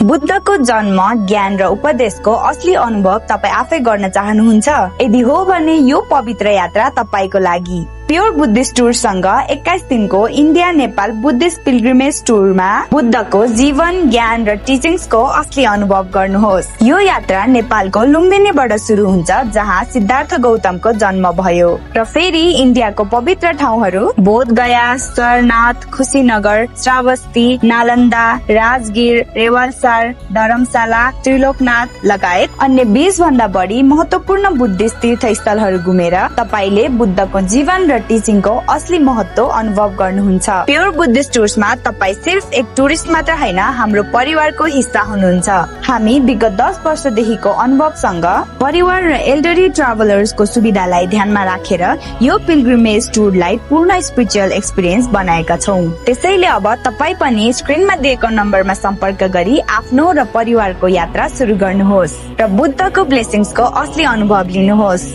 बुद्धको जन्म, ज्ञान र उपदेशको असली अनुभव तपाईँ आफै गर्न चाहनुहुन्छ? यदि हो भने यो पवित्र यात्रा तपाईको लागि। प्योर बुद्धिस्ट टुरसँग 21 दिनको इन्डिया नेपाल बुद्धिस्ट पिल्ग्रिमेज टुरमा बुद्धको जीवन, ज्ञान र टिचिङ्सको असली अनुभव गर्नुहोस्। यो यात्रा नेपालको लुम्बिनीबाट सुरु हुन्छ, जहाँ सिद्धार्थ गौतमको जन्म भयो, र फेरि इन्डियाको पवित्र ठाउँहरू बोध गया, सरनाथ, खुशीनगर, श्रावस्ती, नालन्दा, राजगिर, रेवालसार, धर्मशाला, त्रिलोकनाथ लगायत अन्य 20 भन्दा बढी महत्वपूर्ण बुद्धिस्ट तीर्थस्थलहरू घुमेर तपाईले बुद्धको जीवन र टिचिङको असली महत्व अनुभव गर्नुहुन्छ। प्योर बुद्धिस्ट टुर्समा तपाईँ सिर्फ एक टुरिस्ट मात्र होइन, हाम्रो परिवारको हिस्सा हुनुहुन्छ। हामी विगत 10 वर्षदेखिको अनुभवसँग परिवार र एल्डरी ट्राभलर्सको सुविधालाई ध्यानमा राखेर यो पिल्ग्रिमेज टुरलाई पूर्ण स्पिरिचुअल एक्सपिरियन्स बनाएका छौँ। त्यसैले अब तपाईँ पनि स्क्रिनमा दिएको नम्बरमा सम्पर्क गरी आफ्नो र परिवारको यात्रा सुरु गर्नुहोस् र बुद्धको ब्लेसिङ्सको असली अनुभव लिनुहोस्।